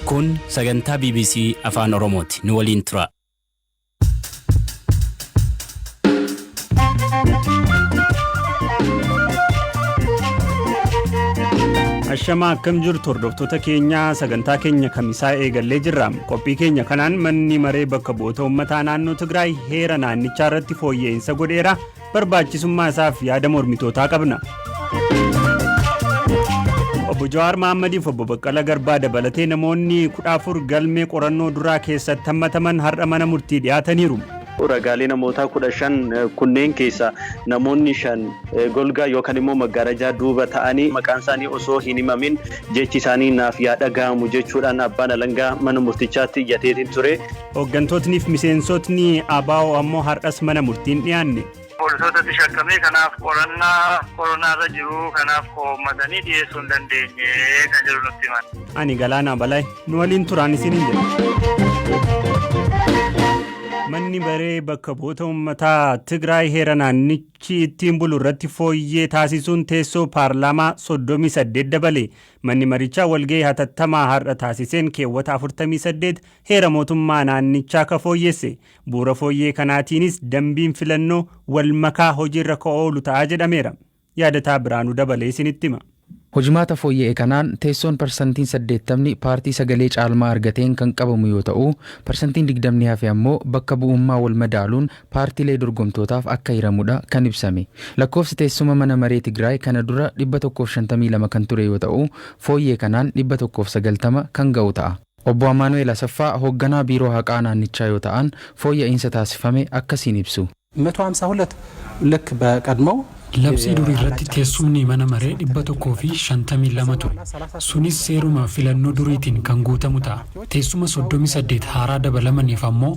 Kun sagantaa BBC Afaan Oromooti. Nu waliin tura. Ashamaa, akkam jirtu hordoftoota keenyaa? Sagantaa keenya Kamisaa eegallee jirra. Qophii keenya kanaan manni maree bakka bu'oota uummataa naannoo Tigraay heera naannichaa irratti fooyya'insa godheera. Barbaachisummaa isaaf yaada mormitootaa qabna. Obbo Jawaar Mahaammadiif Obbo Baqqala Garbaa dabalatee namoonni 14 galmee qorannoo duraa keessatti hammataman har'a mana murtii dhiyaataniiru. Ragaalee namootaa 15 kunneen keessaa namoonni 5 golgaa yookaan immoo maggaarajaa duuba ta'anii maqaan isaanii osoo hin himamin jechi isaanii naaf yaa dhaga'amu jechuudhaan abbaan alangaa mana murtichaatti iyyateetiin ture. Hooggantootniif miseensotni ABO ammoo har'as mana murtiin dhiyaanne. Poolisootatti shakkamee kanaaf qorannaa koronaarra jiru, kanaaf koommatanii dhiyeessuu hin dandeenye kan jedhu nutti himan. Ani Galaanaa Balaay, nu waliin turaan isiniin jedha. Manni maree bakka bu'oota uummataa Tigraay heera naannichi ittiin bulu irratti fooyyee taasisuun teessoo paarlaamaa 38 dabale. Manni marichaa walgahii hatattamaa har'a taasiseen keewwata 48 heera mootummaa naannichaa ka fooyyesse. Bu'uura fooyyee kanaatiinis dambiin filannoo wal makaa hojiirra ka oolu ta'a jedhameera. Yaadataa Biraanuu dabalee isinitti hima. Hojimaata fooyya'e kanaan teessoon parsantiin 80 paartii sagalee caalmaa argateen kan qabamu yoo ta'u, parsantiin 20 hafe ammoo bakka bu'ummaa wal madaaluun paartiilee dorgomtootaaf akka hiramudha kan ibsame. Lakkoofsi teessuma mana maree Tigraay kana dura 152 kan ture yoo ta'u, fooyyee kanaan 190 kan ga'u ta'a. Obbo Amaanu'eel Asaffaa hoogganaa biiroo haqaa naannichaa yoo ta'an, fooyya'iinsa taasifame akkasiin ibsu. 152 ልክ በቀድሞው Labsii durii irratti teessumni mana maree 152 ture. Sunis seeruma filannoo duriitiin kan guutamu ta'a. Teessuma 38 haaraa dabalamaniif ammoo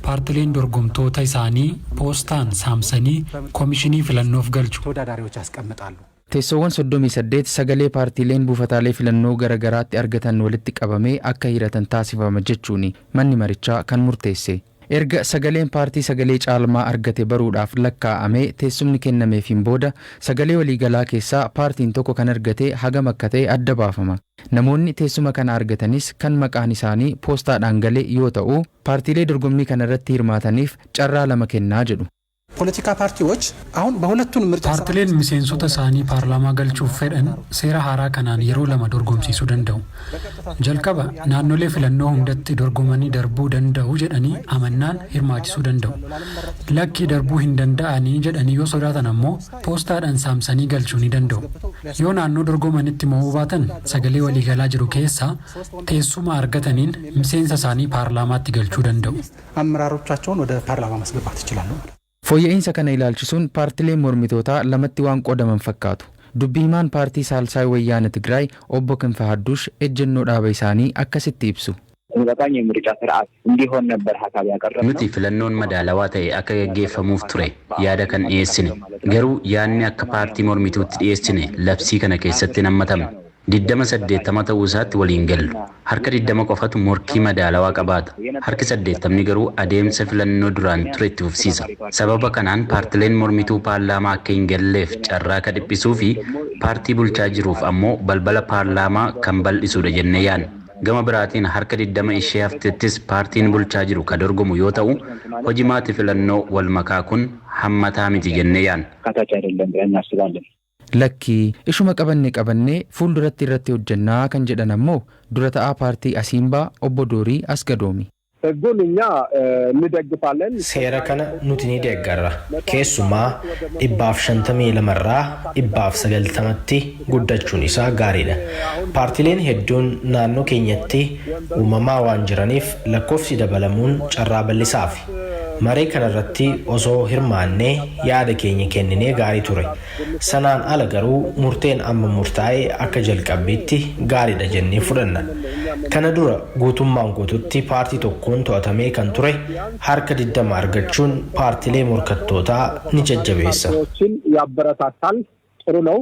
paartileen dorgomtoota isaanii poostaan saamsanii koomishinii filannoof galchu. ተወዳዳሪዎች ያስቀምጣሉ። Teessoowwan 38 sagalee paartiileen buufataalee filannoo gara garaatti argatan walitti qabamee akka hiratan taasifama jechuun manni marichaa kan murteesse. Erga sagaleen paartii sagalee caalmaa argate baruudhaaf lakkaa'amee teessumni kennameefiin booda, sagalee waliigalaa keessaa paartiin tokko kan argate hagam akka ta'e adda baafama. Namoonni teessuma kana argatanis kan maqaan isaanii poostaadhaan gale yoo ta'u, paartiilee dorgommii kana irratti hirmaataniif carraa lama kennaa jedhu. ፖለቲካ ፓርቲዎች አሁን በሁለቱን ምርጫ Paartileen miseensota isaanii paarlaamaa galchuuf fedhan seera haaraa kanaan yeroo lama dorgomsiisuu danda'u. Jalqaba naannolee filannoo hundatti dorgomanii darbuu danda'u jedhanii amannaan hirmaachisuu danda'u. Lakkii, darbuu hin danda'anii jedhanii yoo sodaatan ammoo poostaadhaan saamsanii galchuu ni danda'u. Yoo naannoo dorgomanitti mo'uu baatan, sagalee waliigalaa jiru keessaa teessuma argataniin miseensa isaanii paarlaamaatti galchuu danda'u. አመራሮቻቸውን ወደ ፓርላማ ማስገባት ይችላሉ ማለት ነው። Fooyya'insa kana ilaalchisuun paartileen mormitootaa lamatti waan qoodaman fakkaatu. Dubbii himaan paartii Saalsaay Wayyaana Tigraay obbo Kinfa Hadduush ejjennoo dhaaba isaanii akkasitti ibsu. ተመጣጣኝ የምርጫ ስርዓት እንዲሆን ነበር ሀሳብ ያቀረብነው። Nuti filannoon madaalawaa ta'e akka gaggeeffamuuf ture yaada kan dhiyeessine. Garuu yaadni akka paartii mormituutti dhiyeessine labsii kana keessatti hin hammatamne. 20-80 ta'uu isaatti waliin gallu. Harka 20 qofatu morkii madaalawaa qabaata. Harki 80ni garuu adeemsa filannoo duraan ture itti fufsiisa. Sababa kanaan paartileen mormituu paarlaamaa akka hin galleef carraa ka dhiphisuu fi paartii bulchaa jiruuf ammoo balbala paarlaamaa kan bal'isudha jennee yaadna. Gama biraatiin harka 20 ishee haftettis paartiin bulchaa jiru ka dorgomu yoo ta'u, hojimaati filannoo wal makaa kun hammataa miti jennee yaadna. አካታች አይደለም ብለን እናስባለን። Lakkii, ishuma qabanne qabannee fuulduratti irratti hojjannaa kan jedhan ammoo dura ta'aa paartii Asiimbaa obbo Doorii Asgadoomi. ህጉን እኛ እንደግፋለን። Seera kana nuti ni deeggarra. Keessumaa 152rraa 190tti guddachuun isaa gaariidha. Paartileen hedduun naannoo keenyatti uumamaa waan jiraniif lakkoofsi dabalamuun carraa bal'isaafi. Maree kanarratti osoo hirmaannee yaada keenya kenninee gaarii ture. Sanaan ala garuu murteen amma murtaa'e akka jalqabbiitti gaariidha jennee fudhanna. Kana dura guutummaan guututti paartii tokkoon to'atamee kan ture harka 20 argachuun paartilee morkattootaa ni jajjabeessa. ፓርቲዎችን ያበረታታል። ጥሩ ነው።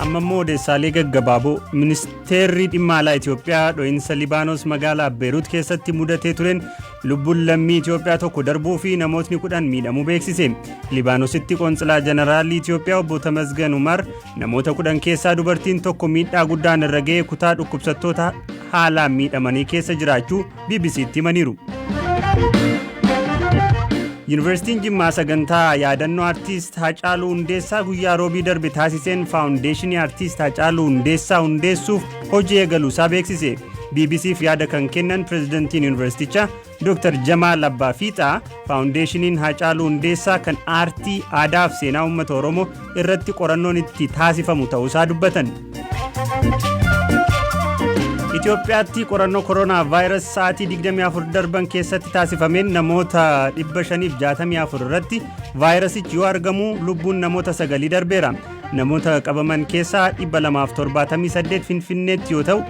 Amma immoo odeessaalee gaggabaaboo. Ministeerri dhimma alaa Itoophiyaa dho'iinsa Libaanos magaalaa Beerut keessatti mudatee tureen lubbuun lammii Itoophiyaa tokko darbuu fi namootni 10 miidhamuu beeksise. Libaanositti qoonsilaa jeneraalii Itoophiyaa obbo Tamasgan Umar namoota 10 keessaa dubartiin tokko miidhaa guddaan irra ga'ee kutaa dhukkubsattoota haalaan miidhamanii keessa jiraachuu BBC'tti himaniiru. Yuunivarsiitiin Jimmaa sagantaa yaadannoo Artiist Hacaaluu Hundeessaa guyyaa Roobii darbe taasiseen Faawundeeshinii Artiist Hacaaluu Hundeessaa hundeessuuf hojii eegaluusaa beeksise. BBCf yaada kan kennan pirezidantiin yuunivarsiitichaa Dr. Jamaal Abbaa Fiixaa, Faawundeeshiniin Hacaaluu Hundeessaa kan aartii, aadaa fi seenaa uummata Oromoo irratti qorannoon itti taasifamu ta'uusaa dubbatan. Itoophiyaatti qorannoo koronaa vaayirasii sa'aatii 24 darban keessatti taasifameen namoota 564 irratti vaayirasichi yoo argamu lubbuun namoota sagalii darbeera. Namoota qabaman keessaa 278 Finfinneetti yoo ta'u,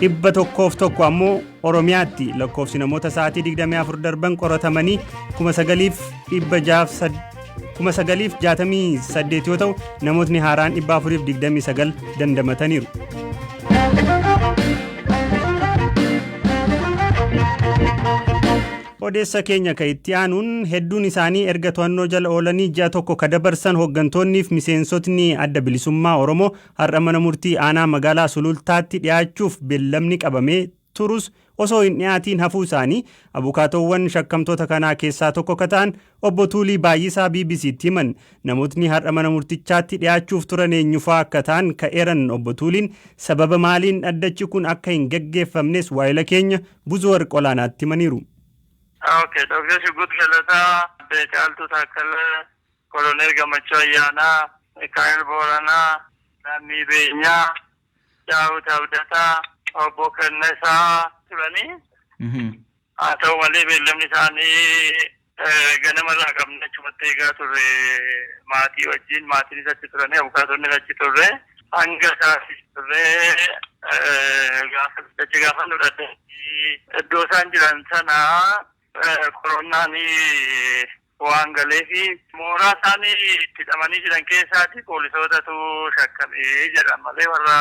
101 ammoo Oromiyaatti. Lakkoofsi namoota sa'aatii 24 darban qoratamanii 9,968 yoo ta'u, namootni haaraan 429 dandamataniiru. Odeessa keenya ka itti aanuun, hedduun isaanii erga to'annoo jala oolanii ji'a tokko ka dabarsan hooggantoonnii fi miseensotni Adda Bilisummaa Oromoo har'a mana murtii aanaa magaalaa Sulultaatti dhiyaachuuf beellamni qabamee turus osoo hin dhiyaatiin hafuu isaanii abukaatoowwan shakkamtoota kanaa keessaa tokko ka ta'an Obbo Tuulii Baay'isaa BBC'tti himan. Namootni har'a mana murtichaatti dhiyaachuuf turan eenyufaa akka ta'an ka eeran Obbo Tuuliin, sababa maaliin dhaddachi kun akka hin gaggeeffamnes waayila keenya Buzuwarq Olaanaatti himaniiru. Ok, Dr. Shuggut Galataa, Aadde Caaltuu Taakkalaa, Koloneel Gammachuu Ayyaanaa, Mikaa'el Booranaa, Lammii Beenyaa, Daawit Abdataa, Obbo Kennesaa turanii. Haa ta'u malee, beellamni isaanii ganama irraa qabne achumatti eegaa turre maatii wajjin. Maatiinis achi turanii, abukaatonni achi turre, hanga isaatti turre. Gaafa achi gaafa nu dhadhe, iddoo isaan jiran sana koronaan waan galeefi mooraa isaanii itti hidhamanii jiran keessaati poolisootatu shakkamee jedhan malee, warra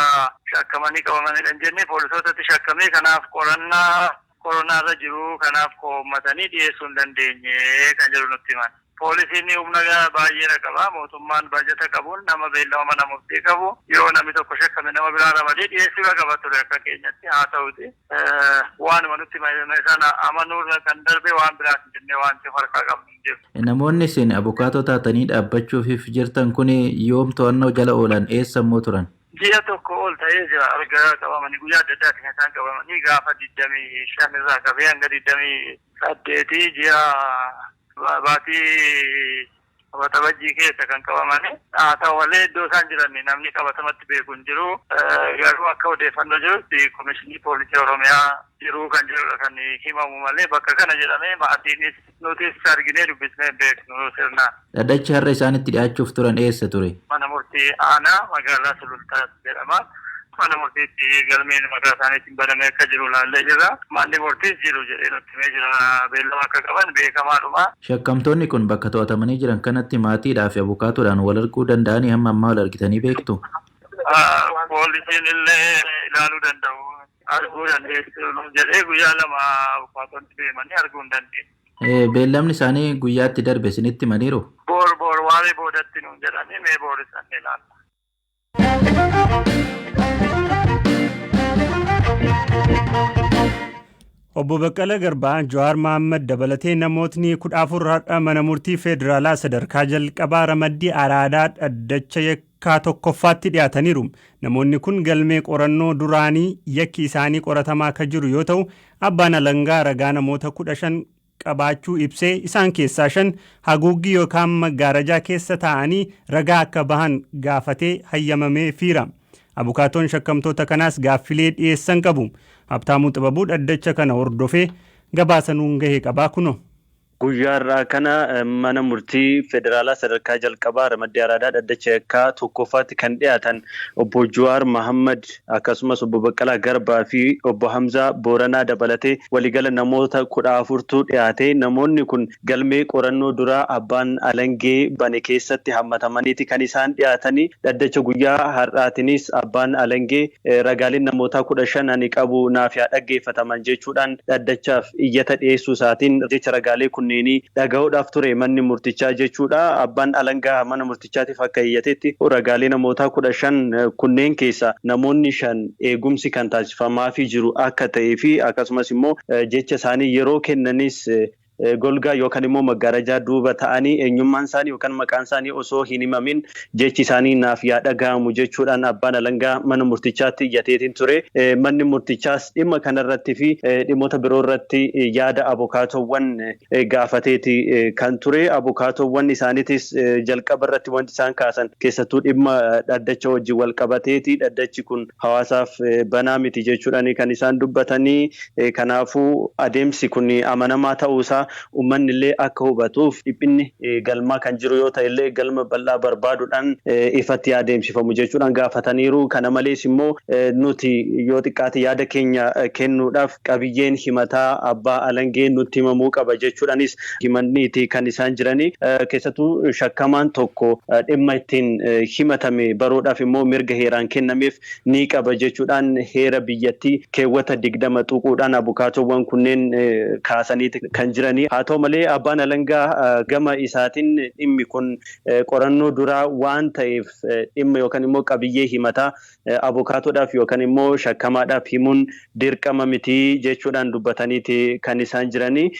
shakkamanii qabamanidha hin jenne. Poolisootatti shakkamee, kanaaf qorannaa koronaa irra jiru, kanaaf koommatanii dhiyeessuu hin dandeenye kan jedhu nutti himan. Poolisiin humna baay'eedha qaba. Mootummaan bajata qabuun nama beellama mana murtii qabu, yoo namni tokko shakkame, nama biraa ramadee dhiyeessuudha qaba ture akka keenyatti. Haa ta'uti, waanuma nutti himame sana amanuurra kan darbe waan biraas hin jennee wanti harkaa qabnu hin jiru. Namoonni isin abukaatoo taatanii dhaabbachuufiif jirtan kun yoom to'annoo jala oolan? Eessa immoo turan? Ji'a tokko ol ta'ee jira erga qabamanii. Guyyaa adda addaati kan isaan qabamanii. Gaafa 25 irraa qabee hanga 28 ji'a baatii Waxabajjii keessa kan qabamanii. Haa ta'u malee, iddoo isaan jiran namni qabatamatti beeku hin jiru. Garuu akka odeeffannoo jirutti Komishinii Poolisii Oromiyaa jiruu kan jirudha kan himamu malee, bakka kana jedhamee maatiinis nutis arginee dubbisnee hin beeknu sirnaan. Dhaddachi har'a isaanitti dhiyaachuuf turan eessa ture? Mana murtii aanaa magaalaa Sulultaa jedhama. Mana murtiitti galmeen maqaa isaaniitiin banamee akka jiru ilaallee jirra. Manni murtiis jiru jedhee nutti himee jira. Beellama akka qaban beekamaadhuma. Shakkamtoonni kun bakka to'atamanii jiran kanatti maatiidhaa fi abukaatoodhaan wal arguu danda'anii? Hamma ammaa wal argitanii beektu? Poolisiin illee ilaaluu danda'u. Arguu dandeessu jedhee guyyaa 2 abukaatonni deemanii arguu hin dandeenye. Beellamni isaanii guyyaatti darbe isinitti himaniiru? Boor waaree boodatti nuun jedhanii, mee boor isaan ilaalla. Obbo Baqqalaa Garbaa, Jawaar Mohaammed dabalatee namootni 14 har'a mana murtii federaalaa sadarkaa jalqabaa ramaddii Araadaa dhaddacha yakkaa tokkoffaatti dhiyaataniiru. Namoonni kun galmee qorannoo duraanii yakki isaanii qoratamaa akka jiru yoo ta'u, abbaan alangaa ragaa namoota 15 qabaachuu ibsee, isaan keessaa 5 haguuggii yookaan maggaarajaa keessa taa'anii ragaa akka bahan gaafatee hayyamameefiira. Abukaatoon shakkamtoota kanaas gaaffilee dhiyeessan qabu. Habtaamuu Xibabuu dhaddacha kana hordofee gabaasa nuun gahe qabaa, kunoo. Guyyaa har'aa kana mana murtii federaalaa sadarkaa jalqabaa ramaddii Araadaa dhaddacha yakkaa tokkoffaatti kan dhiyaatan obbo Jawaar Mohammad akkasumas obbo Baqqalaa Garbaa fi obbo Hamzaa Booranaa dabalatee waliigala namoota 14tu dhiyaate. Namoonni kun galmee qorannoo duraa abbaan alangee bane keessatti hammatamaniiti kan isaan dhiyaatanii. Dhaddacha guyyaa har'aatinis abbaan alangee ragaaleen namootaa 15 ani qabu naaf yaa dhaggeeffataman jechuudhaan dhaddachaaf iyyata dhiyeessuu isaatiin jecha ragaalee kunneenii dhaga'uudhaaf ture manni murtichaa jechuudha. Abbaan alangaa mana murtichaatiif akka iyyatetti ragaalee namootaa 15 kunneen keessa namoonni 5 eegumsi kan taasifamaafii jiru akka ta'ee fi akkasumas immoo jecha isaanii yeroo kennanis golgaa yookaan immoo maggaarajaa duuba ta'anii eenyummaan isaanii yookaan maqaan isaanii osoo hin himamin jechi isaanii naaf yaa dhaga'amu jechuudhaan abbaan alangaa mana murtichaatti iyyateetiin ture. Manni murtichaas dhimma kanarratti fi dhimmoota biroo irratti yaada abukaatowwan gaafateeti kan ture. Abukaatowwan isaaniitis jalqaba irratti wanti isaan kaasan keessattuu dhimma dhaddacha wajjin wal qabateeti. Dhaddachi kun hawaasaaf banaa miti jechuudhaan kan isaan dubbatanii. Kanaafuu adeemsi kun amanamaa ta'uusaa uummanni illee akka hubatuuf dhiphinni galmaa kan jiru yoo ta'e illee galma bal'aa barbaaduudhaan ifatti adeemsifamu jechuudhaan gaafataniiru. Kana malees immoo nuti yoo xiqqaate yaada keenya kennuudhaaf qabiyyeen himataa abbaa alangee nutti himamuu qaba jechuudhaanis himanniiti kan isaan jiranii. Keessattuu shakkamaan tokko dhimma ittiin himatame baruudhaaf immoo mirga heeraan kennameef ni qaba jechuudhaan heera biyyattii keewwata 20 tuquudhaan abukaatowwan kunneen kaasaniiti kan jiranii. Haa ta'u malee abbaan alangaa gama isaatiin dhimmi kun qorannoo duraa waan ta'eef dhimma yookaan immoo qabiyyee himataa abukaatoodhaaf yookaan immoo shakkamaadhaaf himuun dirqama miti jechuudhaan dubbataniiti kan isaan jiranii.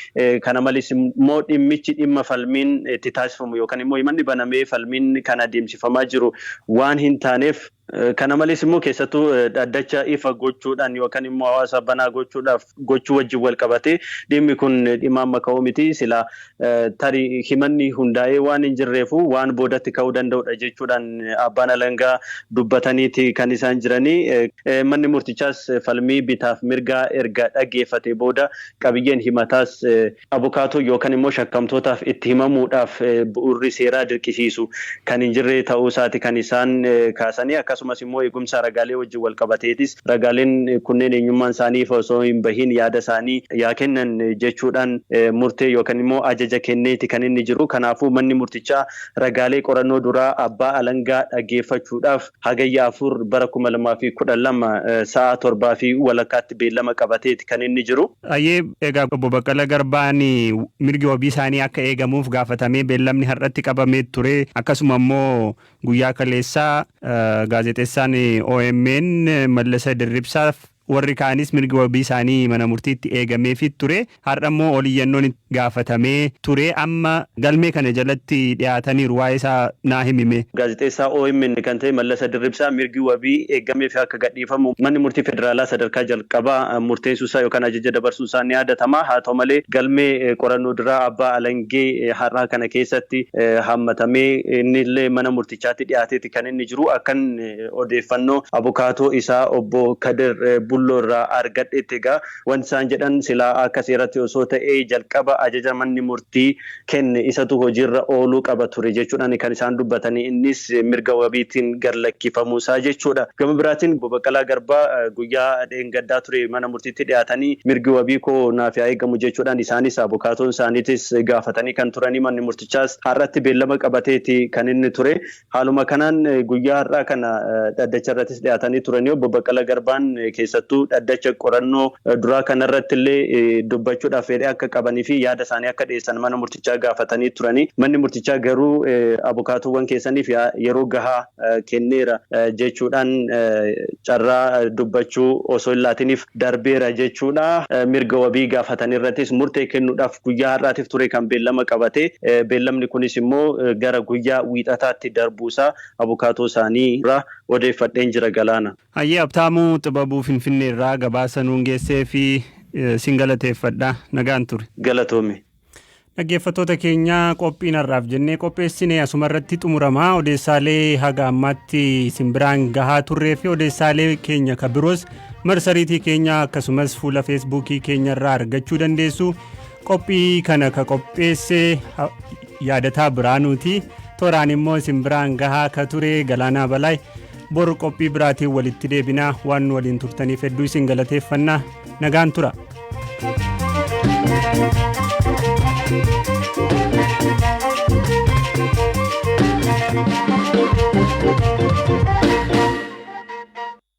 Kana malees immoo dhimmichi dhimma falmiin itti taasifamu yookaan immoo himanni banamee falmiin kan adeemsifamaa jiru waan hin taaneef. Kana malees immoo keessattuu dhaddacha ifa gochuudhaan yookaan immoo hawaasa banaa gochuudhaaf gochuu wajjin wal qabatee dhimmi kun dhimma amma ka'uu miti. Silaa tarii himanni hundaa'ee waan hin jirreefu waan boodatti ka'uu danda'udha jechuudhaan abbaan alangaa dubbataniiti kan isaan jiranii. Manni murtichaas falmii bitaaf mirgaa erga dhaggeeffate booda qabiyyeen himataas abukaatoo yookaan immoo shakkamtootaaf itti himamuudhaaf bu'uurri seeraa dirqisiisu kan hin jirre ta'uu isaati kan isaan kaasanii. Akkasumas immoo eegumsa ragaalee wajjin wal qabateetis ragaaleen kunneen eenyummaan isaanii ifa osoo hin bahin yaada isaanii yaa kennan jechuudhaan murtee yookaan immoo ajaja kenneeti kan inni jiru. Kanaafuu manni murtichaa ragaalee qorannoo duraa abbaa alangaa dhaggeeffachuudhaaf hagayya 4 bara 2012 sa'a 7:15 beellama qabateeti kan inni jiru. Ayyee egaa obbo Baqqalaa Garbaan mirgi wabii isaanii akka eegamuuf gaafatamee beellamni har'atti qabamee ture. Akkasuma immoo guyyaa kaleessaa gaazexeessaan OMN Mallasa Dirribsaaf warri kaanis mirgi wabii isaanii mana murtiitti eegameefii ture. Har'a immoo oliyyannoon gaafatamee ture. Amma galmee kana jalatti dhiyaataniiru waa'ee isaa naa himime. Gaazexeessaa OMN kan ta'e Mallasa Dirribsaa mirgi wabii eegameef akka gadhiifamu manni murtii federaalaa sadarkaa jalqabaa murteessuu isaa yookaan ajaja dabarsuu isaa ni yaadatama. Haa ta'u malee galmee qorannoo duraa abbaa alangee har'aa kana keessatti hammatamee inni illee mana murtichaatti dhiyaateeti kan inni jiru. Akkan odeeffannoo abukaatoo isaa obbo Kadir Bulloo irraa argadhetti egaa wanti isaan jedhan silaa akka seeratti osoo ta'ee jalqaba ajaja manni murtii kenne isatu hojiirra ooluu qaba ture jechuudhaan kan isaan dubbatanii innis mirga wabiitiin gad lakkifamuu isaa jechuudha. Gama biraatiin obbo Baqqalaa Garbaa guyyaa dheengaddaa ture mana murtiitti dhiyaatanii mirgi wabii koo naaf yaa eegamu jechuudhaan isaanis abukaatoon isaaniitis gaafatanii kan turanii manni murtichaas har'atti beellama qabateeti kan inni ture. Haaluma kanaan guyyaa har'aa kana dhaddacha irrattis dhiyaatanii turanii obbo Baqqalaa Garbaan keessattuu dhaddacha qorannoo duraa kanarratti illee dubbachuudhaaf fedhii akka qabanii fi yaada isaanii akka dhiyeessan mana murtichaa gaafatanii turanii. Manni murtichaa garuu abukaatowwan keessaniif yeroo gahaa kenneera jechuudhaan carraa dubbachuu osoo hin laatiniif darbeera jechuudha. Mirga wabii gaafatan irrattis murtee kennuudhaaf guyyaa har'aatiif ture kan beellama qabate. Beellamni kunis immoo gara guyyaa wiixataatti darbuusaa abukaatoo isaanii irraa odeeffadheen jira Galaana. Hayyee Habtaamuu Xibabuu Finfinnee irraa gabaasa nuun geessee fi sin galateeffadha. Nagaan ture. Galatoomi. Dhaggeeffattoota keenya qophiin har'aaf jennee qopheessine asuma irratti xumurama. Odeessaalee haga ammaatti isin biraan gahaa turree fi odeessaalee keenya kan biroos marsariitii keenya akkasumas fuula Feesbuukii keenya irraa argachuu dandeessu. Qophii kana ka qopheesse Yaadataa Biraanuuti. Toraan immoo isin biraan gahaa ka ture Galaanaa Balaay. Boru qophii biraatiin walitti deebinaa. Waan nu waliin turtaniif hedduu isin galateeffannaa. Nagaan tura.